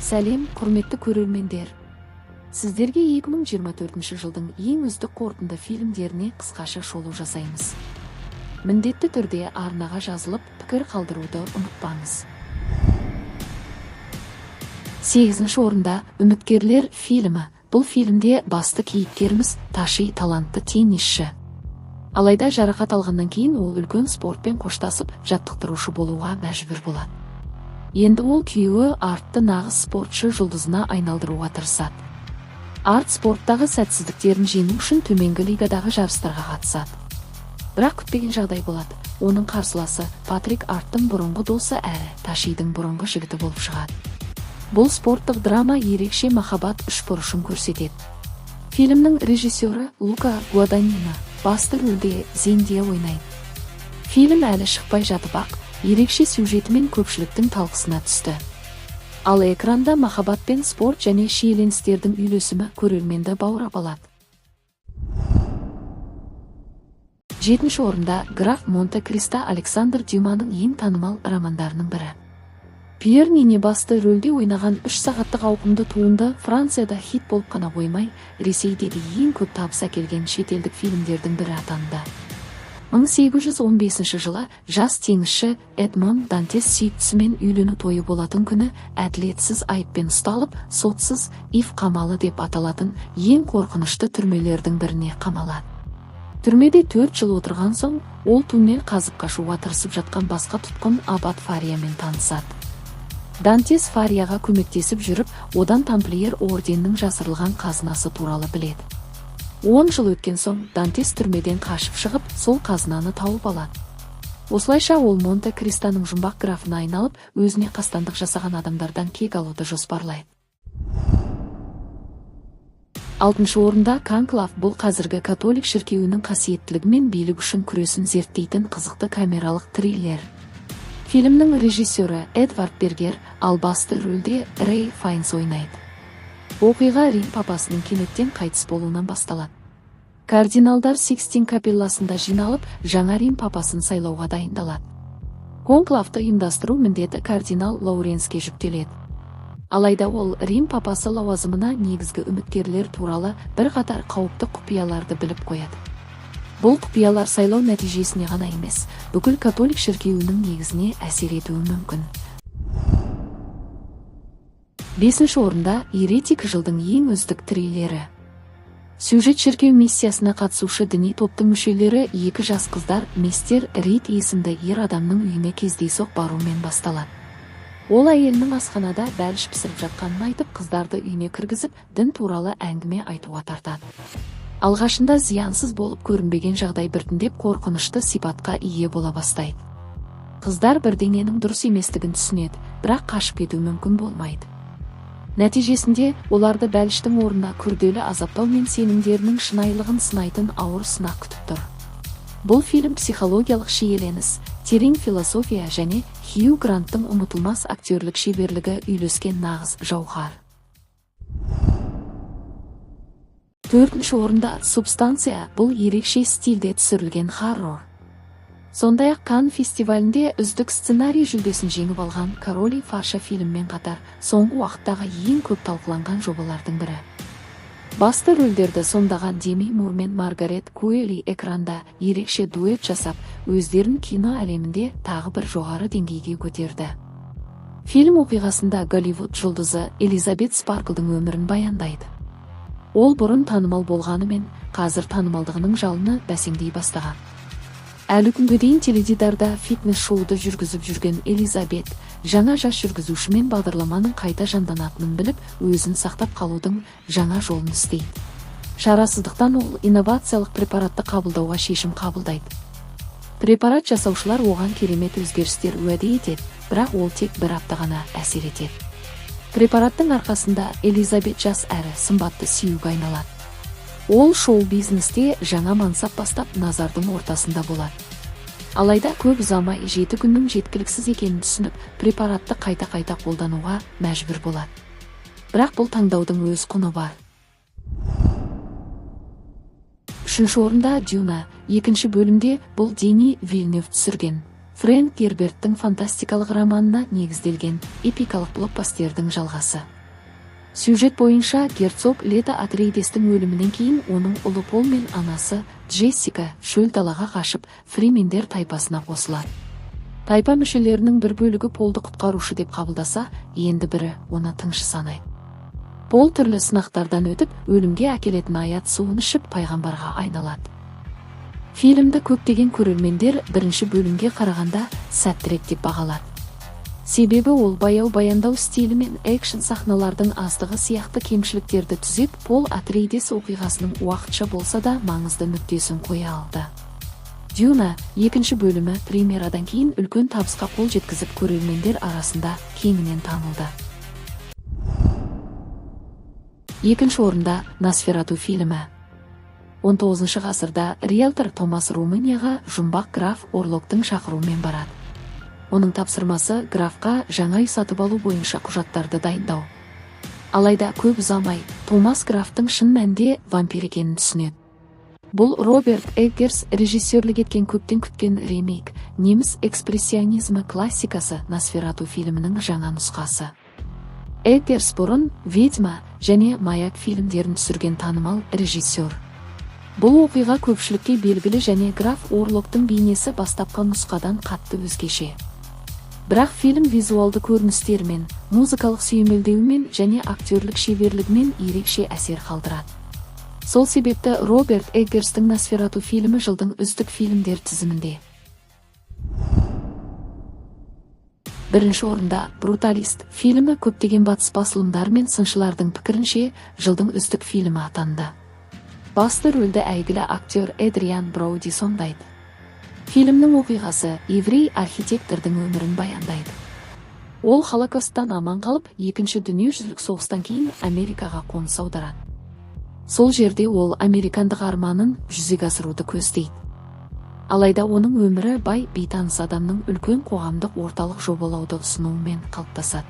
Сәлем, құрметті көрермендер. Сіздерге 2024 жылдың ең үздік қорытынды фильмдеріне қысқаша шолу жасаймыз. Міндетті түрде арнаға жазылып, пікір қалдыруды ұмытпаңыз. 8-ші орында Үміткерлер фильмі. Бұл фильмде басты кейіпкеріміз Таши талантты теннисші. Алайда жарақат алғаннан кейін ол үлкен спортпен қоштасып, жаттықтырушы болуға мәжбүр болады. Енді ол күйеуі Артты нағыз спортшы жұлдызына айналдыруға тырысады. Арт спорттағы сәтсіздіктерін жеңу үшін төменгі лигадағы жарыстарға қатысады. Бірақ күтпеген жағдай болады. Оның қарсыласы Патрик Арттың бұрынғы досы әрі Ташидің бұрынғы жігіті болып шығады. Бұл спорттық драма ерекше махаббат үшбұрышын көрсетеді. Фильмнің режиссері Лука Гуаданьино, басты рөлде Зендия ойнайды. Фильм әлі шықпай жатып-ақ, ерекше сюжетімен көпшіліктің талқысына түсті. Ал экранда махаббат пен спорт және шиеленістердің үйлесімі көрерменді баурап алады. 7-ші орында Граф Монте-Кристо Александр Дюманың ең танымал романдарының бірі. Пьер Нине басты рөлде ойнаған 3 сағаттық ауқымды туынды Францияда хит болып қана қоймай, Ресейде де ең көп табыс әкелген шетелдік фильмдердің бірі атанды. 1815 жылы жас теңізші Эдмон Дантес сүйіктісімен үйлену тойы болатын күні әділетсіз айыппен ұсталып, сотсыз Ив қамалы деп аталатын ең қорқынышты түрмелердің біріне қамалады. Түрмеде 4 жыл отырған соң, ол туннель қазып қашуға тырысып жатқан басқа тұтқын Аббат Фариямен танысады. Дантес Фарияға көмектесіп жүріп, одан тамплиер орденінің жасырылған қазынасы туралы біледі. 10 жыл өткен соң Дантес түрмеден қашып шығып, сол қазынаны тауып алады. Осылайша ол Монте-Кристоның жұмбақ графына айналып, өзіне қастандық жасаған адамдардан кек алуды жоспарлайды. 6-шы орында Конклав. Бұл қазіргі католик шіркеуінің қасиеттілігі мен билік үшін күресін зерттейтін қызықты камералық триллер. Фильмнің режиссері Эдвард Бергер, ал басты рөлде Рэй Файнс ойнайды. Оқиға Рим папасының кенеттен қайтыс болуынан басталады. Кардиналдар Сикстин капелласында жиналып, жаңа Рим папасын сайлауға дайындалады. Конклавты ұйымдастыру міндеті кардинал Лауренске жүктеледі. Алайда ол Рим папасы лауазымына негізгі үміткерлер туралы бірқатар қауіпті құпияларды біліп қояды. Бұл құпиялар сайлау нәтижесіне ғана емес, бүкіл католик шіркеуінің негізіне әсер етуі мүмкін. 5-ші орында Еретик, жылдың ең үздік триллері. Сюжет шіркеу миссиясына қатысушы діни топтың мүшелері екі жас қыздар мистер Рид есімді ер адамның үйіне кездейсоқ барумен басталады. Ол әйелінің асханада бәліш пісіріп жатқанын айтып, қыздарды үйіне кіргізіп, дін туралы әңгіме айтуға тартады. Алғашында зиянсыз болып көрінбеген жағдай біртіндеп қорқынышты сипатқа ие бола бастайды. Қыздар бірдеңенің дұрыс еместігін түсінеді, бірақ қашып кету мүмкін болмайды. Нәтижесінде оларды бәліштің орнына күрделі азаптау мен сенімдерінің шынайылығын сынайтын ауыр сынақ күтіп тұр. Бұл фильм психологиялық шиеленіс, терең философия және Хью Гранттың ұмытылмас актерлік шеберлігі үйлескен нағыз жауһар. 4-ші орында Субстанция. Бұл ерекше стильде түсірілген хоррор. Сондай-ақ Канн фестивалінде үздік сценарий жүлдесін жеңіп алған Король Фарша фильммен қатар соңғы уақыттағы ең көп талқыланған жобалардың бірі. Басты рөлдерді сомдаған Деми Мур мен Маргарет Куэлли экранда ерекше дуэт жасап, өздерін кино әлемінде тағы бір жоғары деңгейге көтерді. Фильм оқиғасында Голливуд жұлдызы Элизабет Спарклдың өмірін баяндайды. Ол бұрын танымал болғанымен, қазір танымалдығының жалыны бәсеңдей бастаған. Әлі күнге дейін теледидарда фитнес-шоуды жүргізіп жүрген Элизабет жаңа жас жүргізушімен бағдарламаның қайта жанданатынын біліп, өзін сақтап қалудың жаңа жолын іздейді. Шарасыздықтан ол инновациялық препаратты қабылдауға шешім қабылдайды. Препарат жасаушылар оған керемет өзгерістер уәде етеді, бірақ ол тек бір апта ғана әсер етеді. Препараттың арқасында Элизабет жас әрі сымбатты сүюге айналады. Ол шоу-бизнесте жаңа мансап бастап, назардың ортасында болады. Алайда көп ұзамай 7 күннің жеткіліксіз екенін түсініп, препаратты қайта-қайта қолдануға мәжбүр болады. Бірақ бұл таңдаудың өз құны бар. 3-ші орында Дюна. 2-ші бөлімде бұл Дени Вильнев түсірген. Фрэнк Герберттің фантастикалық романына негізделген эпикалық блокбастердің жалғасы. Сюжет бойынша, герцог Лето Атрейдестің өлімінен кейін оның ұлы Пол мен анасы Джессика шөл далаға қашып, фримендер тайпасына қосылады. Тайпа мүшелерінің бір бөлігі Полды құтқарушы деп қабылдаса, енді бірі оны тыңшы санайды. Пол түрлі сынақтардан өтіп, өлімге әкелетін аят суын ішіп, пайғамбарға айналады. Фильмді көптеген көрермендер бірінші бөлімге қарағанда сәттірек деп бағалады. Себебі ол баяу баяндау стилі мен экшн сахналардың аздығы сияқты кемшіліктерді түзеп, Пол Атрейдес оқиғасының уақытша болса да маңызды нүктесін қоя алды. «Дюна» екінші бөлімі премьерадан кейін үлкен табысқа қол жеткізіп, көрермендер арасында кеңінен танылды. Екінші орында «Носферату» фильмі. 19 ғасырда риэлтор Томас Румынияға жұмбақ граф Орлоктың шақыруымен барады. Оның тапсырмасы – графқа жаңа үй сатып алу бойынша құжаттарды дайындау. Алайда көп ұзамай Томас графтың шын мәнінде вампир екенін түсінеді. Бұл Роберт Эггерс режиссерлік еткен көптен күткен ремейк, неміс экспрессионизмі классикасы «Носферату» фильмінің жаңа нұсқасы. Эггерс бұрын «Ведьма» және «Маяк» фильмдерін түсірген танымал режиссер. Бұл оқиға көпшілікке белгілі және граф Орлоктың бейнесі бастапқы нұсқадан қатты өзгеше. Бірақ фильм визуалды көріністерімен, музыкалық сүйемелдеуімен және актерлік шеберлігімен ерекше әсер қалдырады. Сол себепті Роберт Эггерстің «Носферату» фильмі жылдың үздік фильмдер тізімінде. Бірінші орында «Бруталист» фильмі көптеген батыс басылымдар мен сыншылардың пікірінше, жылдың үздік фильмі атанды. Басты рөлді әйгілі актер Эдриан Броуди сомдайды. Фильмнің оқиғасы еврей архитектордың өмірін баяндайды. Ол Холокосттан аман қалып, Екінші дүниежүзілік соғыстан кейін Америкаға қоныс аударады. Сол жерде ол американдық арманын жүзеге асыруды көздейді. Алайда оның өмірі бай бейтаныс адамның үлкен қоғамдық орталық жобалауды ұсынуымен қалыптасады.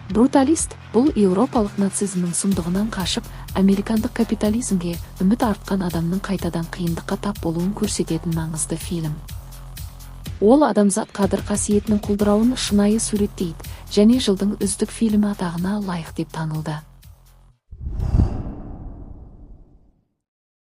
«Бруталист» – бұл еуропалық нацизмнің сұмдығынан қашып, американдық капитализмге үміт артқан адамның қайтадан қиындыққа тап болуын көрсететін маңызды фильм. Ол адамзат қадір қасиетінің құлдырауын шынайы суреттейді және жылдың үздік фильмі атағына лайық деп танылды.